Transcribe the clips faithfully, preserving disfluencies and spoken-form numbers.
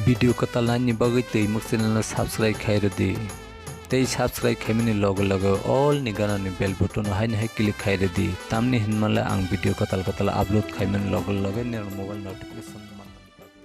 Video kwtal naini bagwi twi muk channel no subscribe khai rwdi. Tei subscribe khaimani loge loge all ni gana ni bell button no haino hai click khai rwdi. Tamni hinmale ang video kwtal kwtal upload khaimani loge loge nini mobile notification manmani bagwi.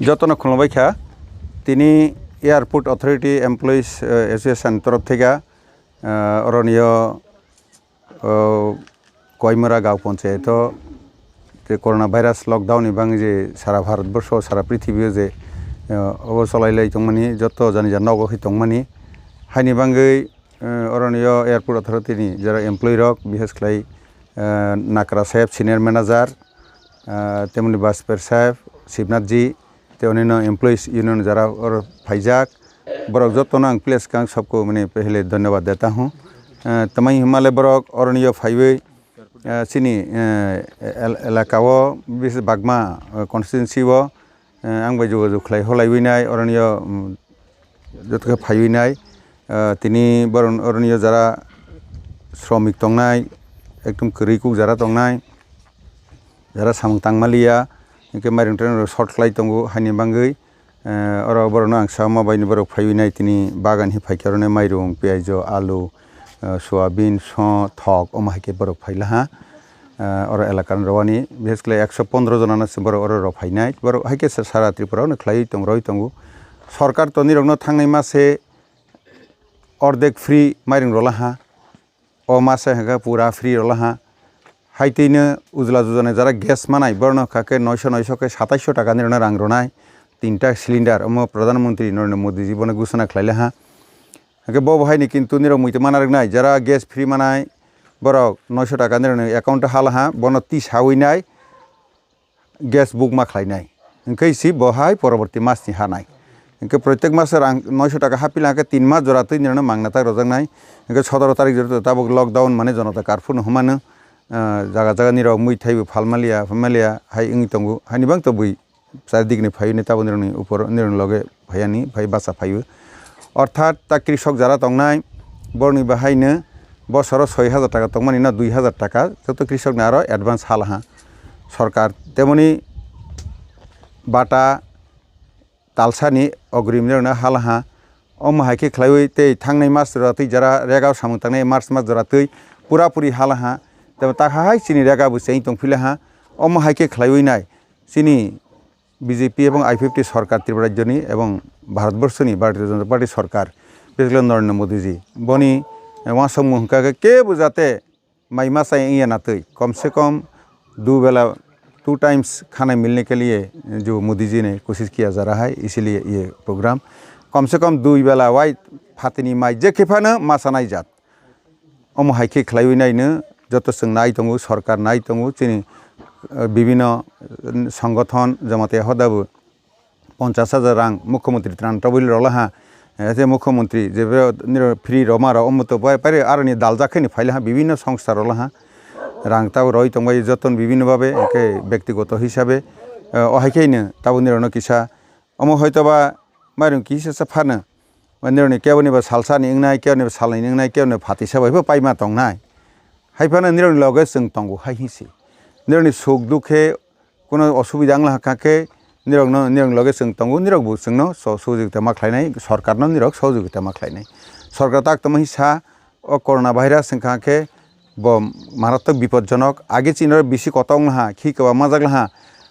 Jotono khulumbai kha. Tini Airport Authority Employees, eh, Association torof theke, eh, oroniyo, oh, Koimura Gaon Ponchayat o je corona virus lockdown ni bagwi je sara Bharat borsho, sara prithibio je, eh, obo cholai lai tongmani, joto jani ja nogo khe tongmani, haini bagwi, eh, oroniyo Airport Authority ni jara employee rok, bises khlai, eh, Nakra Saheb, Senior Manager, ah, temoni Bajpayee Saheb, Shivnath ji, tei onino employees union jara oro phaijak, borok jotono ang please kang sabko mane pehle dhanyabad deta hoon. Ah, tamni hwnmale borok oroniyo phaiwi, ah, chini, eh, el-, elaka o bis bagma, eh, constituency o, eh, ang bai jogajog khlai holaiwi nai oroniyo, mm, joto khe phaiwi nai, ah, tini borok oroniyo jara sromik tongnai, ekdom kwrwi kuk jara tongnai, jara samung tangmaliya, hinkhe mairung tairung rok short khlai tongo, haini bagwi, eh, oro borokno ang sao ma baini borok phaiwi nai tini bagan hi phaikhe oroni mairung, piyaj, alu, eh, soyabin, so, thok, omo hai khe borok phailaha. Ah, oro elakani rwani, bises khlai ekso pondro jonano se borok oro rw phainai. Borok hai khe sa-, sara Tripura ono khlaiwi tong, rwi tongo. Sorkar tonirokno thangnai mase ordek free mairing rwlaha. O mase hwnkhe pura free rwlaha. Hai twino Ujla Jojana jara gas manai, borokno hwnkha khe noisho, noisho khe sataisho taka nirokno rang rwnai. Tinta cylinder, omo Pradhan Mantri Narendra Modi ji bono ghosona khlailaha. Hwnkhe bo bo haini kintu nirok muitu mana rwknai, jara gas free manai, borok noisho taka nirokni account o halaha, bono tisawi nai gas book ma khlainai. Hwnkhe si bo hai poroborti mas ni hanai. Hwnkhe protek mas rang noisho taka hapila hwnkhe tin mas jora twi nirokno mangna tak rojaknai. Hwnkhe sotoro tarik jora tabuk lockdown mane jonota curfew no hwnmano, ah, jaga jaga nirok muithai bo phalmaliya, phalmaliya hai wngwi tongo. Haini bang to bui Chardikni phaiwi ni tabuk nirokni upor nirokni loge phaiani phai bacha phaiwi. Orthat ta krisok jara tongnai borokni bahaino bosoro soi hajar taka tongmani no dui hajar taka joto krisokni aro advance halaha sorkar. Temoni bata talsani ogrim nirokno halaha. Omo hai khe khlaiwi tei thangnai mas jora twi jara rega o samung tangnai March mas jora twi pura puri halaha. Tei ta hai chini rega bo cheng tong philaha. Omo hai khe khlaiwi nai chini B J P ebong I P F T sorkar Tripura rajyoni ebong Bharat borshoni Bharatiya Janata Party sorkar, bises khe Narendra Modi ji. Boni, eh, uansukmung hwnkha khe kebo jate mai masa wngya na twi, kom se kom du bela two times khana milne ke liye jo Modi ji ne koshish kiya ja raha hai, isiliye ye program. Kom se kom dui bela wai phatini mai je khe phano masa nai jat. Omo hai khe khlaiwi naino joto chwng nai tongo, sorkar nai tongo, chini, eh, bibhinno, eh, songothon, Jamatia hoda bo ponchash hajar rang Mukhyamantri Tran Tabil rok laha, eh, je Mukhyamantri je be niro free roma rok omo to pai, pai aroni daljak khe ni phai laha, bibhinno songstha rok laha, rang tabuk roi tongbai joto bibhinno babe, hwnkhe byaktigoto hisabe, eh, o hai khe no tabuk nirokno kisa omo hoito ba mairung kisa sa phano, nirokni keboni ba salsa ni wngnai, keboni ba salnwi ni wngnai, keboni ba phatisa bai bo paima tongnai. Hai phano nirokni loge chwng tongo hai hinsi. Nirokni suk dukhe, kuno osubida wngla kha khe, nirokno, nirokni loge chwng tongo, nirok bo chwngno so-, sohojogita ma khlainai, sorkarno nirok sohojogita ma khlainai. Sorkar tak tongma hinsa, o corona virus wngkha khe, Bo marattwk bipodjonok. Age chini oro bisi kotor wnglaha, khi kwbangma majak laha.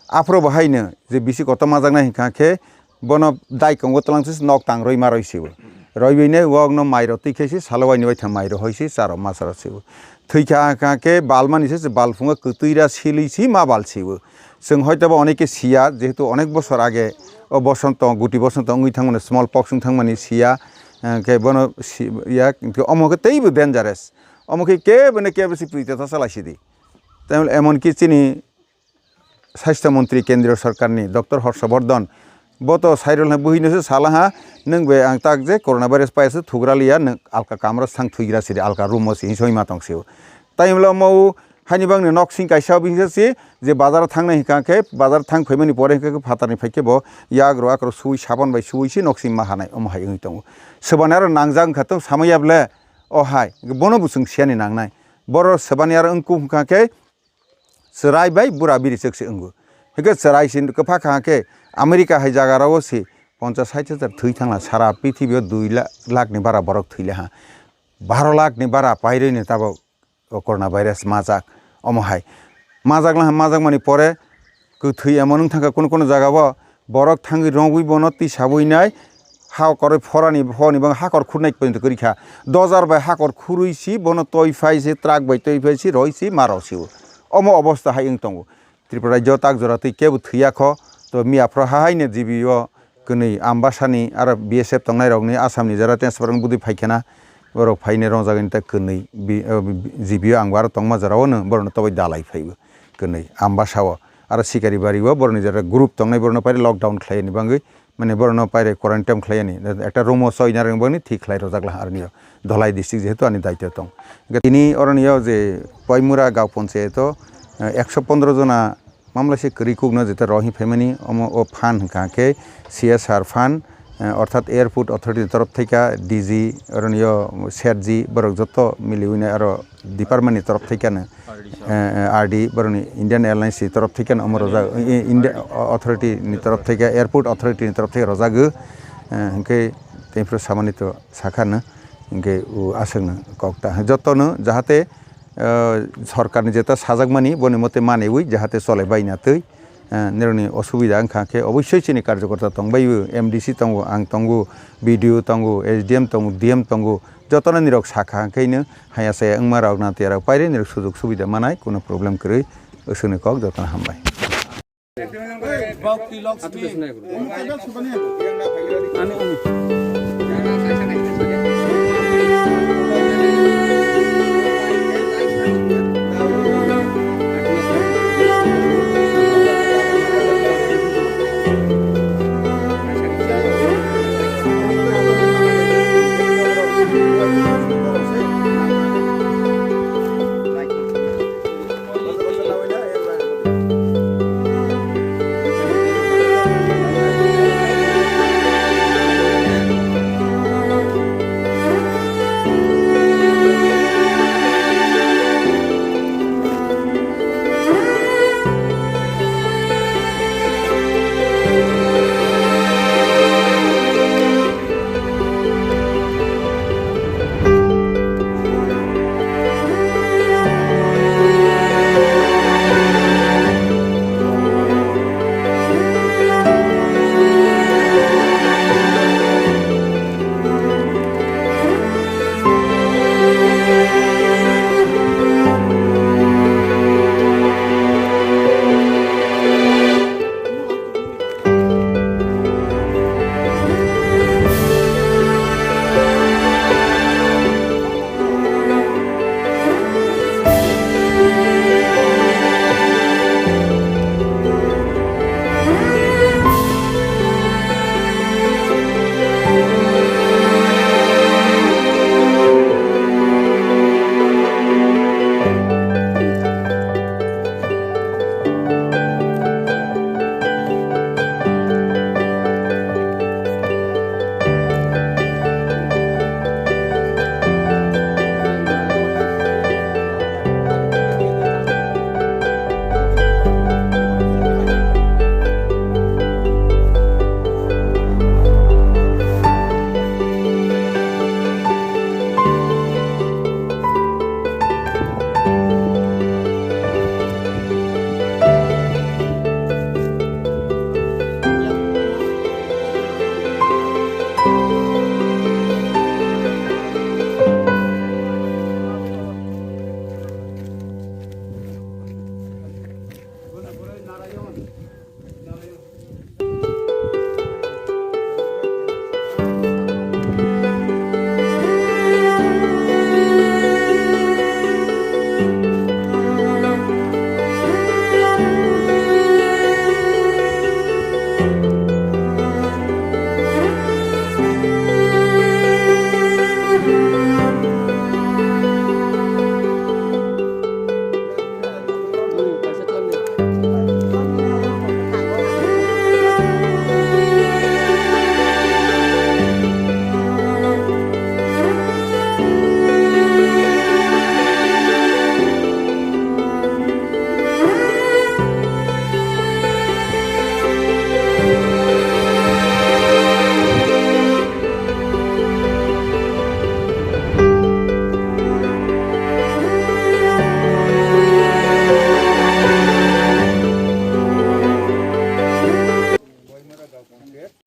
Aphuru bo haino je bisi kotor majaknai hinkha khe bono daikongo twlangsa se nok tangrwi ma roi sio. Roibaine wokno mairo twi khe se salo waini waitham mairo hoi se charo ma charo sio. Thwikha hinkha khe balmani se, se balphungo kwtwi ra silwi si ma bal sio. Chwng hoitoba oneke siya, jehetu onek bosor age o bosonto, guti bosonto wngwi thangmani, small pox wng thangmani siya, eh, khe bono si-, ya, omo khe teibo dangerous. Omo khe kebo ne kebo se pwrwita ta chalai sidi. Tei emonki chini Sasthya Montri Kendriya Sorkarni Doctor Horsha Bordhan bo to sairwlnai buhino se salaha, "Nwng bai ang tak je coronavirus paisa thugra liya, nwng alka kamro sang thuigra sidi, alka room o si," hinwi soi ma tong sio. Tai wngla omo haini bagni noksing kaisa o bihisa si je bazar thangnai hinkha khe bazar thang phaimani pore hinkha khe phatarni phaikhe bo yagrok akrok sui sabon bai sui si noksing ma hanai omo hai wngwi tongo. Swbani aro nangjak wngkha to samaya ble o hai bono bo chwng siyani nangnai. Boro swbani aro wngkuk hinkha khe chwrai bai bura biri chwk se wngo. Hwnkhe chwrai se kwpha kha khe America hai jaga rao se ponchas sait hajar thwi thangla, sara prithibi o dui lakh ni bara borok thwi laha. Baro lakh ni bara pairwi ni tabok o corona virus majak. Omo hai majak laha, majak mani pore kwthwi emon wng thangkha, kono kono jaga o borok thangwi rwngwi bono twi sabwi nai, ha koroi phorani phoni bang hakor khurnai poito kwrwi kha. Dojar bai hakor khurwi si bono toi phai si, truck bai toi phai si, roi si, ma rw si o. Omo obostha hai wng tongo. Tripura rajyo tak jora twi kebo thwiya kho, to miya phro ha hai no G B o kwnwi Ambasani aro B S F tongnai rokni Assamni jora tei swrwng bwdwi phai khena, borok phaini rwngjagani ta kwnwi bi-, o, bi-, G B o ang bo aro tongma jora o no borokno toboi dalai phaibo kwnwi Ambasa o. Aro Sikari bari o borokni jora group tongnai borokno pairi lockdown khlaini bangwi, mane borokno pairi quarantine khlaini, ekta room o soina rwng bangni thik khlai rwjak laha aroni o. Dholai district jehetu ani daityo tong. Hingke tini oroni o je Poimura gaon ponchayat o, eh, ekso pondro jona mamla se kwrwi kukno jeta rohing phaimani, omo o fund hwnkha khe C S R fund, eh, orthat airport authority ni torof thaika D G, oroni o sir ji borok joto miliwi nai aro department ni torof thaikano, eh, eh, R D borokni Indian Airlines ni torof thaikano omo rojak, eh, India authority ni torof thaika, airport authority ni torof thaika rojagw, eh, hwnkhe tei phuru samani to sakhano, hwnkhe o aswkno kok ta jotono jahate ah, sorkarni jeta sajakmani boni mote maniwi jahate chole baina twi, ah, nirokni osubida wngkha khe obossoi chini karjokorta tongbaio, M D C tongo, ang tongo, B D O tongo, S D M tongo, D M tongo, jotono nirok sakha hwnkhe ino haya saya wngma rok na tiyarok paire nirok sujok subida manai, kuno problem kwrwi, aswkni kok jotono hambai.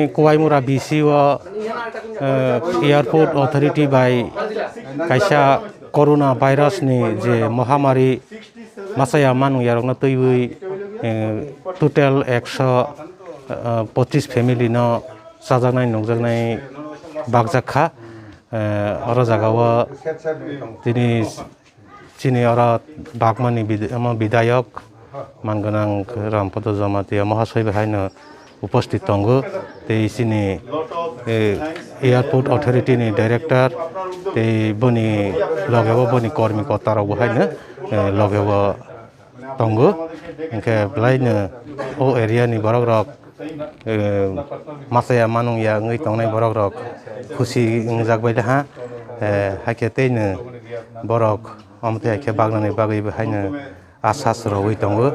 Kuwaimura B C o, eh, Airport Authority bai kaisa corona virus ni je mohamari masa ya manung yarokno twiwi, eh, total ekso, eh, pochis family no chajaknai nukjaknai bakjak kha. Eh, oro jaga o tini chini oro bagmani bid-, omo bidayok man gwnang Rampada Jamatia Mahasoi bai haino uposthit tongo. Tei chini, eh, Airport Authority ni director tei boni loge o boni kormi kota rok bo haino, eh, loge o tongo. Hingke belai no o area ni borok rok, eh, masa ya manung ya wngwi tongnai borok rok khusi wngjak bai ha. Eh, haikhe tei no borok omo tei haikhe bagnani bagwi bo haino asas rogwi tongo.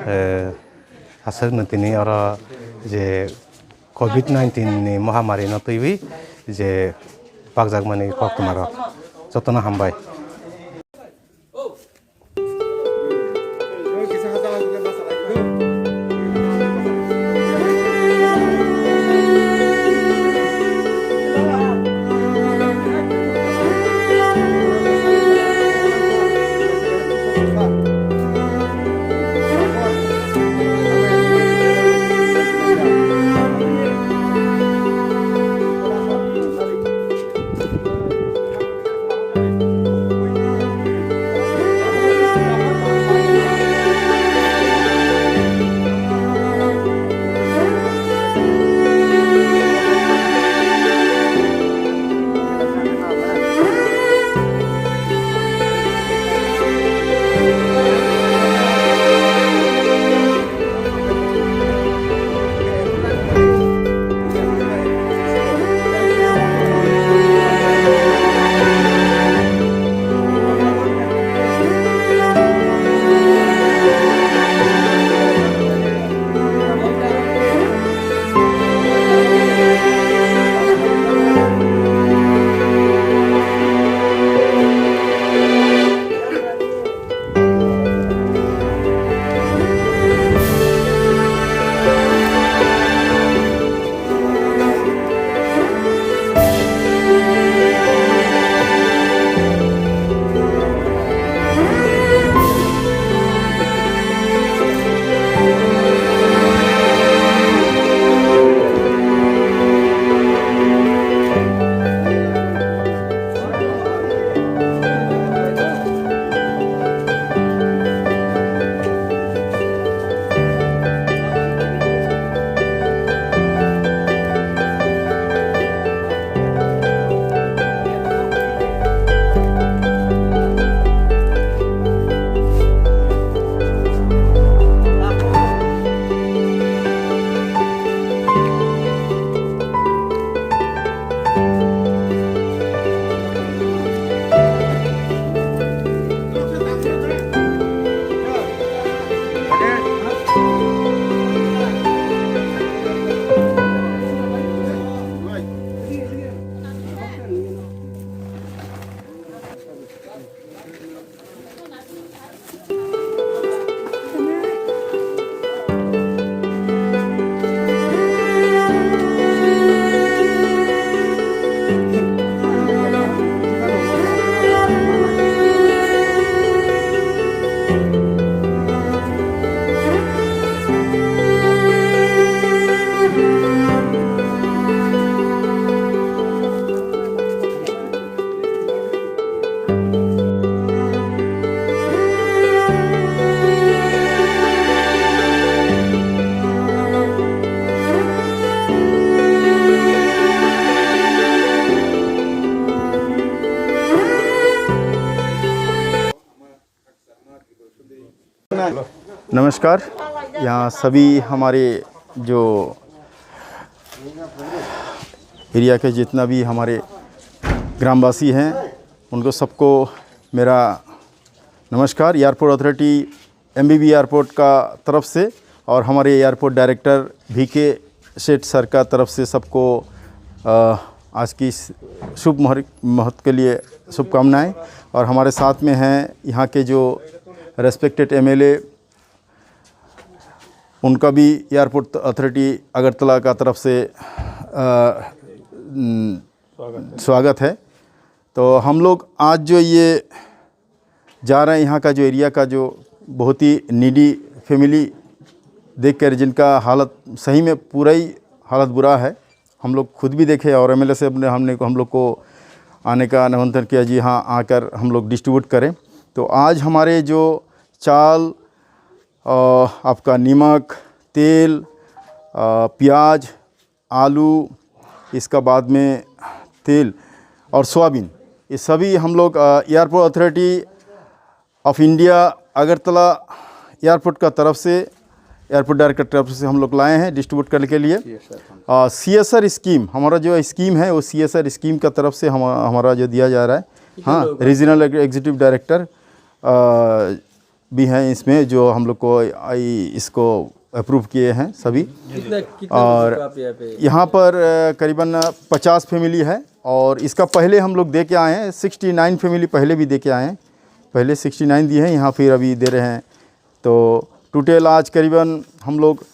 Eh, aswk no tini oro je covid nineteen ni mohamari no twiwi je bakjakmani koktwma rok jotono hambai. नमस्कार। यहाँ सभी हमारे जो एरिया के जितना भी हमारे ग्रामवासी हैं, उनको सबको मेरा नमस्कार। एयरपोर्ट अथॉरिटी, एमबीबी एयरपोर्ट का तरफ से और हमारे एयरपोर्ट डायरेक्टर वीके सेठ सर का तरफ से सबको, अ, आज की इस शुभ मुहूर्त, मुहूर्त के लिए शुभकामनाएं। और हमारे साथ में हैं यहाँ के जो रेस्पेक्टेड एमएलए उनका भी एयरपोर्ट अथॉरिटी अगरतला का तरफ से अ, न, स्वागत है। तो हम लोग आज जो ये जा रहे हैं, यहाँ का जो एरिया का जो बहुत ही नीडी फैमिली देखकर, जिनका हालत सही में पूरा ही हालत बुरा है, हम लोग खुद भी देखे और एमएलए साहब ने हमने को हम लोग को आने का निमंत्रण किया जी, हाँ आकर हम लोग डिस्ट्रीब्यूट करें। तो आज हमारे जो चाल, अ, आपका नमक, तेल, अ, प्याज, आलू, इसका बाद में तेल और सोयाबीन, ये सभी हम लोग airport authority of India Agartala airport का तरफ से, एयरपोर्ट डायरेक्टर तरफ से हम लोग लाए हैं डिस्ट्रीब्यूट करने के लिए। सीएसआर स्कीम, हमारा जो स्कीम है वो सीएसआर स्कीम का तरफ से हम हमारा जो दिया जा रहा है। हाँ, रीजनल एग्जीक्यूटिव डायरेक्टर भी हैं इसमें जो हम लोग को आई इसको अप्रूव किए हैं सभी। कितना कितना और लोगों को आप यहाँ पे यहाँ पर अ, करीबन पचास फैमिली है और इसका पहले हम लोग दे के आए हैं, सिक्सटी नाइन फैमिली पहले भी दे के आए हैं। पहले सिक्सटी नाइन दिए हैं, यहाँ फिर अभी दे रहे हैं। तो टोटल आज करीबन हम लोग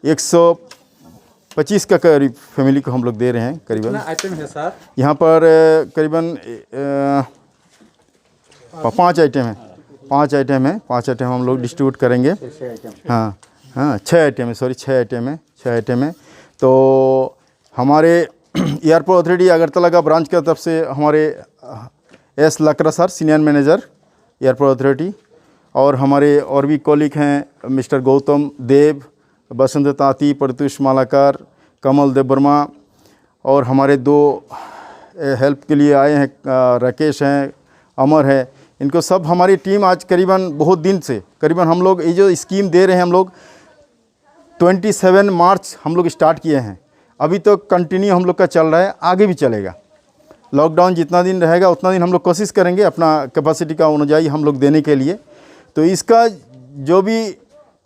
एक सौ पच्चीस का करीब फैमिली को हम लोग दे रहे हैं करीबन। कितना आइटम है सर? यहाँ पर अ, करीबन अ, प- पाँच आइटम है। पाँच आइटम है, पाँच आइटम हम लोग डिस्ट्रीब्यूट करेंगे। हाँ, हाँ, छः आइटम है, सॉरी, छः आइटम है, छः आइटम है। तो हमारे एयरपोर्ट अथॉरिटी अगरतला का ब्रांच की तरफ से हमारे S Lakra sir, senior manager airport authority, और हमारे और भी कलीग हैं, मिस्टर गौतम देव, बसंत तांती, प्रत्युष मालाकार, कमल देववर्मा, और हमारे दो हेल्प के लिए आए हैं, राकेश हैं, अमर है। इनको सब हमारी टीम आज करीबन बहुत दिन से, करीबन हम लोग ये जो स्कीम दे रहे हैं, हम लोग ट्वेंटी सेवन मार्च हम लोग स्टार्ट किए हैं। अभी तो कंटिन्यू हम लोग का चल रहा है, आगे भी चलेगा। लॉकडाउन जितना दिन रहेगा उतना दिन हम लोग कोशिश करेंगे अपना कैपेसिटी का अनुयायी हम लोग देने के लिए। तो इसका जो भी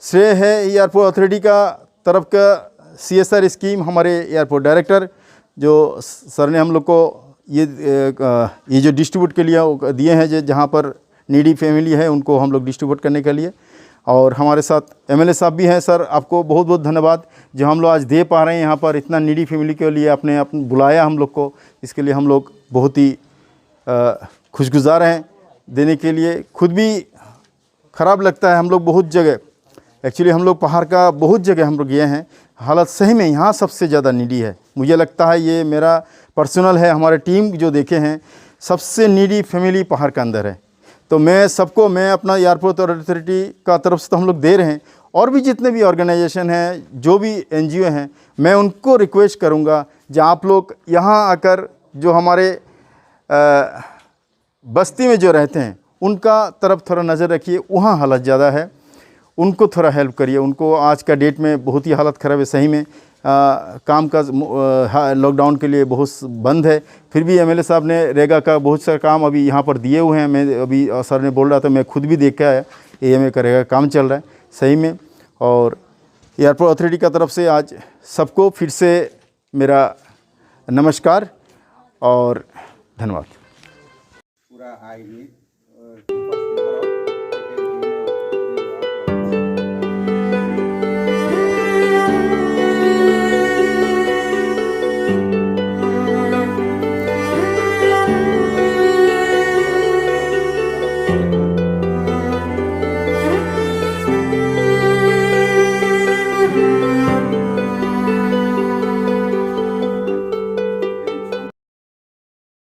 श्रेय है एयरपोर्ट अथॉरिटी का तरफ का, सीएसआर स्कीम हमारे एयरपोर्ट डायरेक्टर जो सर ने हम लोग को ये ये जो डिस्ट्रीब्यूट के लिए दिए हैं, जहाँ पर नीडी फैमिली है उनको हम लोग डिस्ट्रीब्यूट करने के लिए। और हमारे साथ एमएलए साहब भी हैं। सर, आपको बहुत बहुत धन्यवाद जो हम लोग आज दे पा रहे हैं यहाँ पर इतना नीडी फैमिली के लिए। आपने आप बुलाया हम लोग को, इसके लिए हम लोग बहुत ही खुशगुजार हैं देने के लिए। खुद भी ख़राब लगता है। हम लोग बहुत जगह, एक्चुअली हम लोग पहाड़ का बहुत जगह हम लोग गए हैं, हालत सही में यहाँ सबसे ज़्यादा नीडी है। मुझे लगता है ये मेरा पर्सनल है, हमारे टीम जो देखे हैं सबसे नीडी फैमिली पहाड़ के अंदर है। तो मैं सबको, मैं अपना एयरपोर्ट अथॉरिटी का तरफ से तो हम लोग दे रहे हैं, और भी जितने भी ऑर्गेनाइजेशन हैं, जो भी एनजीओ हैं, मैं उनको रिक्वेस्ट करूँगा जो आप लोग यहाँ आकर जो हमारे बस्ती में जो रहते हैं उनका तरफ थोड़ा नज़र रखिए, वहाँ हालत ज़्यादा है, उनको थोड़ा हेल्प करिए। उनको आज का डेट में बहुत ही हालत ख़राब है सही में। आ, काम काज लॉकडाउन के लिए बहुत बंद है, फिर भी एमएलए साहब ने रेगा का बहुत सारा काम अभी यहाँ पर दिए हुए हैं। मैं अभी सर ने बोल रहा था, मैं खुद भी देख के आया, एएमए का रेगा काम चल रहा है सही में। और एयरपोर्ट अथॉरिटी का तरफ से आज सबको फिर से मेरा नमस्कार और धन्यवाद। पूरा आइए।